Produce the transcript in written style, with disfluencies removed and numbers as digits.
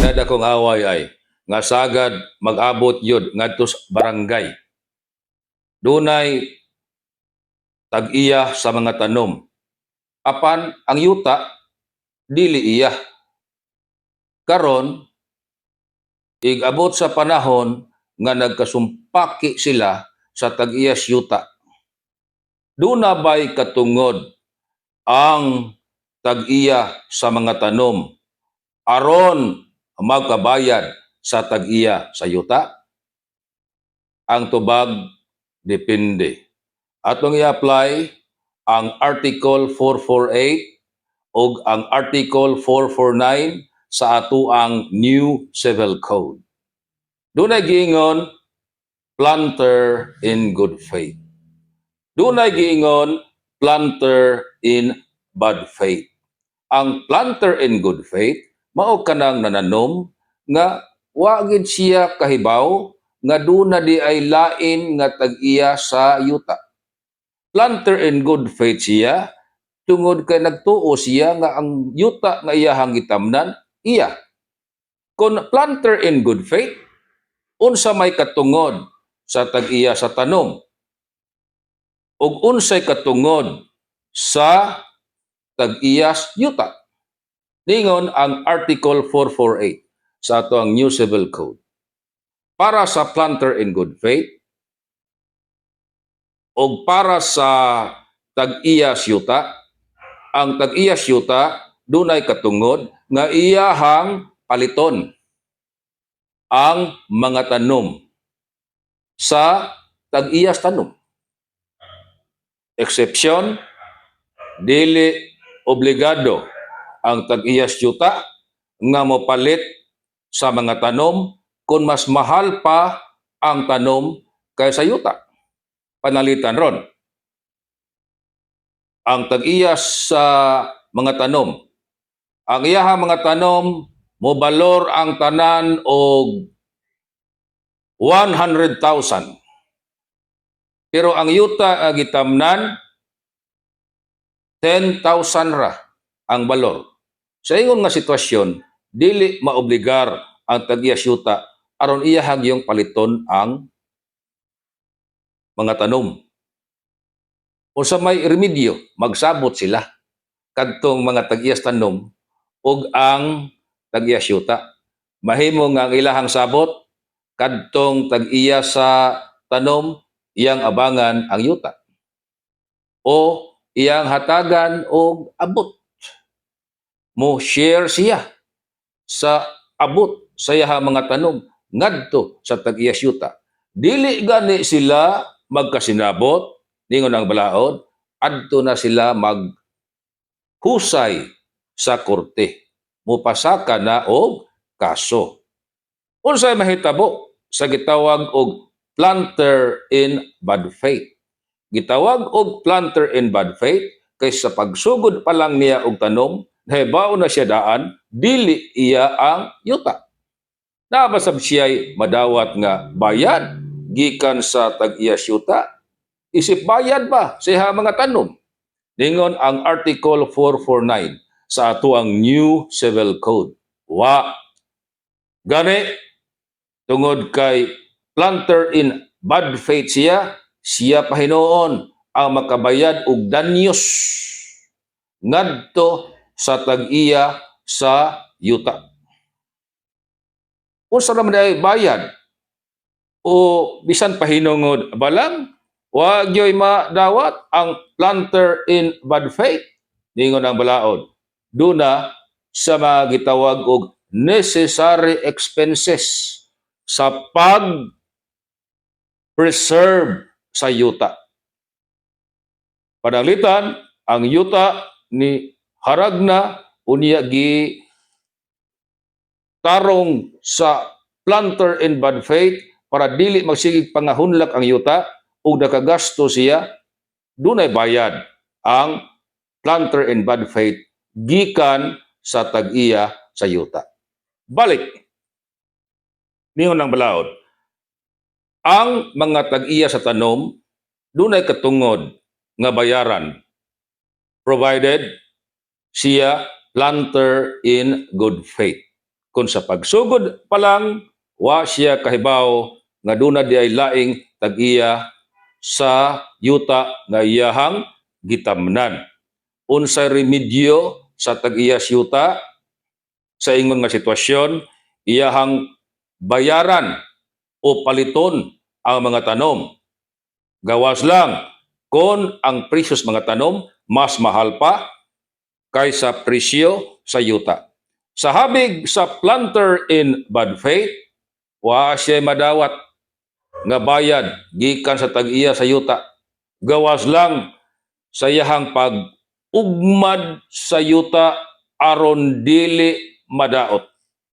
Kinadakong away ay nga sagad mag-abot yun ngadto sa barangay. Dunay tag-iya sa mga tanom. Apan ang yuta dili iya. Karon igabot sa panahon nga nagkasumpaki sila sa tag-iyas yuta. Duna bay katungod ang tag-iya sa mga tanom aron magkabayad sa tag-iya sa yuta? Ang tubag, depende. Atong i-apply ang Article 448 ug ang Article 449 sa atoang New Civil Code. Dunay giingon planter in good faith. Dunay giingon planter in bad faith. Ang planter in good faith mao kanang nananom nga wa gid siya kahibaw nga duna di ay lain nga tag-iya sa yuta. Planter in good faith siya tungod kay nagtuo siya nga ang yuta nga iyahang gitamnan iya. Kung planter in good faith, unsa may katungod sa tag-iya sa tanom ug unsay katungod sa tag-iyas yuta? Ningon ang Article 448 sa ato ang New Civil Code. Para sa planter in good faith ug para sa tag-iyas yuta, ang tag-iyas yuta dunay katungod nga iyahang paliton ang mga tanom sa tag-iyas tanom. Exception, dili obligado ang tag-iyas yuta nga mopalit sa mga tanom kung mas mahal pa ang tanom kaysa yuta. Panalitan ron. Ang tag-iyas sa mga tanom. Ang iyahang mga tanom, mobalor ang tanan og 100,000. Pero ang yuta nga gitamnan, 10,000 ra ang balor. Sa ingon nga sitwasyon, dili maobligar ang tag-iyas yuta aron iyahang yung paliton ang mga tanom. O sa may remedyo, magsabot sila kadtong mga tag-iyas tanom ug ang tag-iyas yuta. Mahimo nga ang ilahang sabot, kadtong tag-iya sa tanom, iyang abangan ang yuta. O iyang hatagan og abot. Mo share siya sa abot sa iyahang mga tanom ngadto sa tag-iyas yuta. Dili gani sila magkasinabot, ningon ang balaod, adto na sila maghusay sa korte. Mupasaka na og kaso. Unsay mahitabo sa gitawag og planter in bad faith? Gitawag og planter in bad faith kay sa pagsugod pa lang niya og tanom, nahibaw na siya daan, dili iya ang yuta. Naa ba sab siya'y madawat nga bayad gikan sa tag-iyas yuta? Isip bayad ba sa iyang mga tanom? Ningon ang Article 449 sa atoang New Civil Code. Wa. Gani, tungod kay planter in bad faith siya, siya pahinuon ang makabayad og danyos ngadto sa tag-iya sa yuta. Unsa naman ay bayad? O bisan pahinungod balang, wa gyoy madawat ang planter in bad faith? Ningon ang balaod, duna sa mga gitawag og necessary expenses sa pag preserve sa yuta. Pananglitan, ang yuta ni harag na unya gi tarong sa planter in bad faith para dili magsigig pangahunlak ang yuta ug nakagasto siya, dunay bayad ang planter in bad faith gikan sa tag-iya sa yuta. Balik. Ningon ang balaod. Ang mga tag-iya sa tanom dunay katungod nga bayaran provided siya planter in good faith. Kung sa pagsugod pa lang, wa siya kahibaw nga duna diay laing tag-iya sa yuta nga iyahang gitamnan. Unsay remedyo sa tag-iya sa yuta sa ingon nga sitwasyon? Iyahang bayaran o paliton ang mga tanom. Gawas lang kung ang presyo sa mga tanom mas mahal pa kaysa presyo sa yuta. Sa habig sa planter in bad faith, wa siya madawat nga bayad gikan sa tag-iya sa yuta. Gawas lang sa iyahang pag-ugmad sa yuta aron dili madaot.